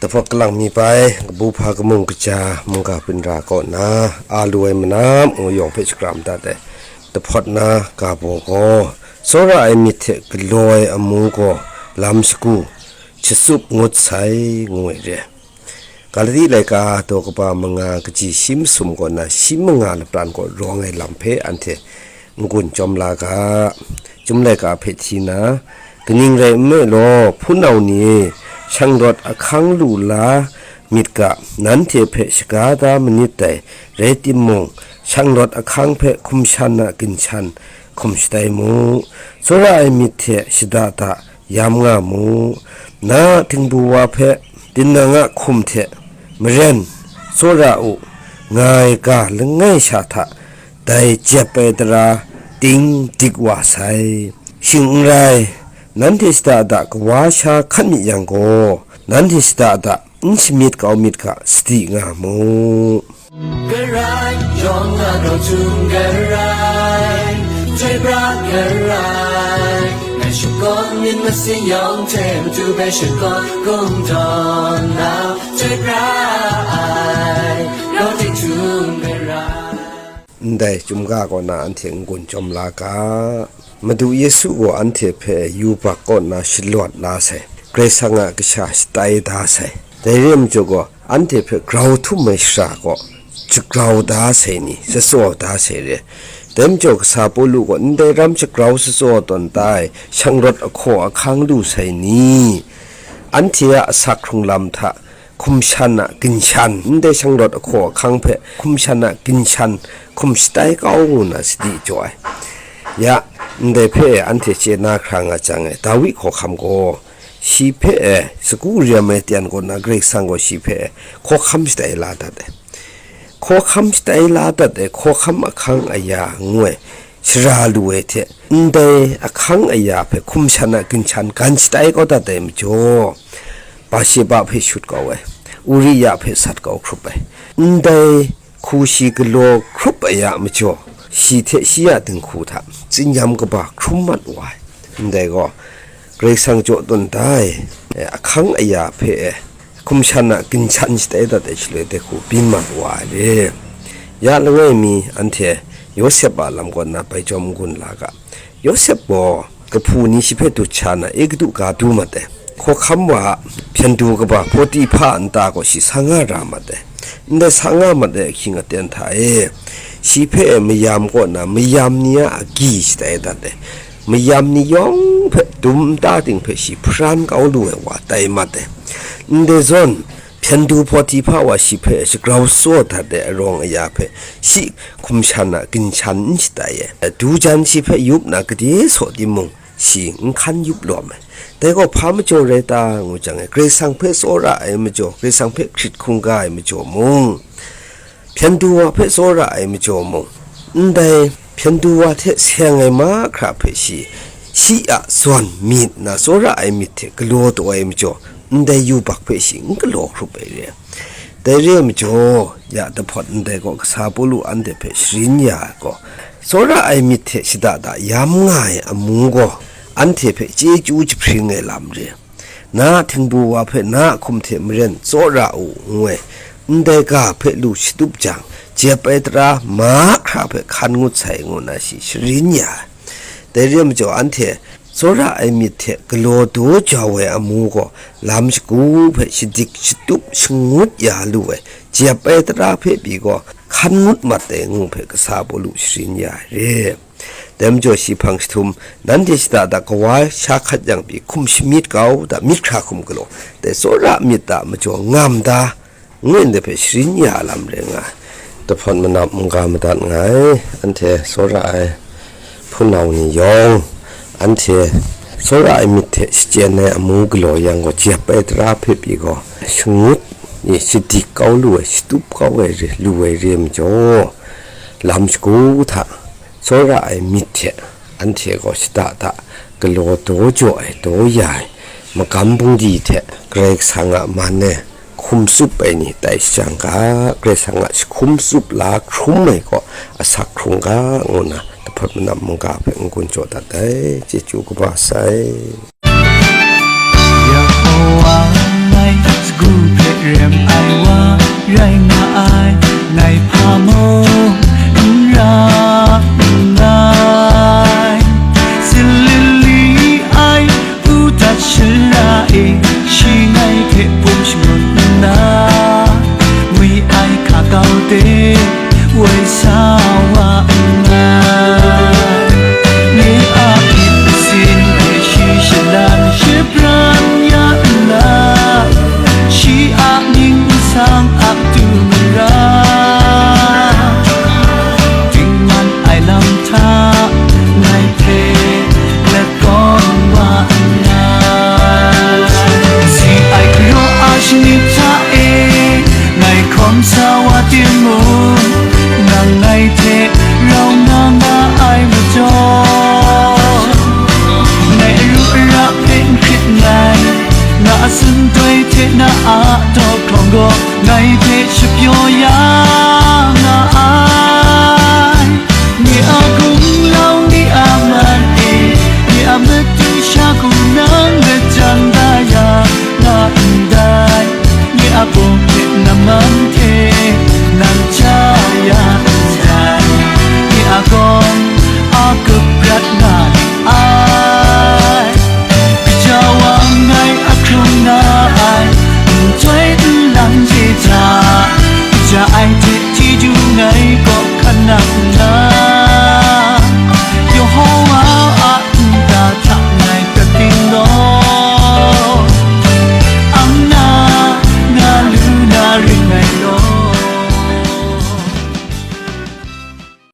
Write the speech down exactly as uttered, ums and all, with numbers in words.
Dahpawt kalang mi bai, kabu hpa kamung kaja mungga hpinra kaw na, a lu ai manam ngu yawng hpe shakram dat ai. Dahpawt na ga baw gaw, tsawra ai myit hte galaw ai amu gaw lam shagu, shatsup ngut sai, ngu ai re. Galati laika daw kaba manga kaji shi masum kaw na shi manga lapran kaw rawng ai lam hpe anhte n-gun chyawm la ga. Chyum laika hpe hti na, kaning rai nme law, hpunau ni e, shanglawt ahkang lu la myit ga, nanhte hpe shaga da manit dai, rai timung, shanglawt ahkang hpe hkum shan a ginshan hkum shatai mu, tsawra ai myit hte shada da yam nga mu, na htingbu wa hpe tinang a hkum hte maren tsawra u, nga ai ga langai sha hta dai jep ai tara ting dik wa sai. Shing n rai, nanhte shada da kawa sha hkat myit yang gaw, nanhte shada da n shamyit kau myit ga, sadi nga mu. Karai, yawng a grau htum karai, chyoi pra karai, ngai shakawn myit masin yawng hte matu bai shakawn kungdawn na, chyoi pra ai, grau ting htum karai. Ndai chyum ga kaw na anhte n-gun chyawm la ga. Madu Yesu gaw anhte hpe yubak kaw na shalawt la sai, Karai Kasang a kasha shatai da sai. Dai re ai majaw gaw, anhte hpe grau htum ai shara gaw, shagrau da sai ni, shatsaw da sai re. Dai majaw, kasa Pawlu gaw ndai ram shagrau shatsaw tawn da ai shanglawt ahkaw ahkang lu sai ni, anhte a asak hkrung lam hta hkum shan a ginshan, ndai shanglawt ahkaw ahkang hpe hkum shan a ginshan hkum shatai kau ngu na sadi jaw ai. Ya, ndai hpe anhte chye na hkra nga jang e, Dawi hkawhkam gaw, shi hpe e, sagu rem ai ten kaw na Karai Kasang gaw shi hpe e, hkawhkam shatai la dat ai. Hkawhkam shatai la dat ai, hkawhkam ahkang aya ngu ai, shara lu ai hte, ndai ahkang aya hpe hkum shan a ginshan gan shatai kau dat ai majaw, Basheba hpe shut kau ai, Uria hpe sat kau hkrup ai, ndai hku shi galaw hkrup ai a majaw, shi hte shi a dinghku hta tsinyam kaba hkrum mat wa ai. Ndai gaw, Karai Kasang jaw tawn da ai, eh, ahkang aya hpe, eh, hkum shan a ginshan shatai dat ai shaloi dai hku byin mat wa ai re. Ya langai mi anhte Yawsep a lam kaw na bai chyawm n-gun la ga. Yawsep gaw kahpu ni shi hpe dut sha na, Egutu ga du mat ai. Hkawhkam wa a hpyen du kaba Potiphar a nta gaw shi sa nga ra mat ai. Ndai sa nga mat ai ahkying aten hta e, shi hpe mayam kaw na mayam ni a agyi shatai dat ai. Mayam ni yawng hpe dum nta ting hpe shi hparan kau lu ai wa tai mat ai. Ndai zawn, hpyen du Potiphar wa shi hpe shagrau shatsaw dat ai arawng aya hpe shi hkum shan a ginshan n shatai ai. Du jan shi hpe yup na gade saw timung, shi n hkan yup lawm ai. Dai gaw hpa majaw rai ta, ngu jang e, Karai Kasang hpe tsawra ai majaw, Karai Kasang hpe hkrit hkungga ai majaw mung, hpyen du wa hpe tsawra ai majaw mung, ndai hpyen du wa hte seng ai mahkra hpe shi, shi a zawn myit na tsawra ai myit hte galaw taw ai majaw, ndai yubak hpe shi n galaw hkrup ai re. Dai re ai majaw, ya dahpawt ndai gaw kasa Pawlu anhte hpe sharin ya ai gaw, tsawra ai myit hte shada da yam nga ai amu gaw, anhte hpe chyeju jahpring ai lam re. Na htingbu wa hpe na a hkum hte maren tsawra u, ngu ai, ndai ga hpe lu shatup jang, jep ai tara mahkra hpe hkan ngut sai, ngu na shi sharin ya ai. Dai re ai majaw, anhte tsawra ai myit hte galaw daw jau ai amu gaw, lam shagu hpe shadik shatup shangut ya lu ai, jep ai tara hpe pyi gaw, hkan ngut mat ai, ngu hpe kasa Pawlu sharin ya ai re. Dai majaw shi hpang jahtum, nanhte shada da kawa sha hkat yang pyi hkum shamyit kau da, myit hkra hkum galaw, dai tsawra myit da majaw ngam da, ngu ndai hpe sharin ya lam rai nga ai. Dahpawt manam mungga madat nga ai, anhte tsawra ai hpunau ni yawng, anhte tsawra ai myit hte shachyen ai amu galaw yang gaw, jep ai tara hpe pyi gaw, shangut i shadik kau lu ai, shatup kau ai re, lu ai re majaw, lam shagu hta, tsawra ai myit hte anhte gaw shada da galaw daw jaw ai, daw ya ai, magam bungli hte Karai Kasang a man e hkum tsup ai ni tai shajang ga, Karai Kasang a jahkum tsup la hkrum ai gaw asak hkrung ga, ngu na dahpawt manam mungga hpe n-gun jaw dat ai. Chyeju kaba sai. Yehowa ngai sagu A taw hkrawng gaw ngai hpe shapyaw ya nga ai.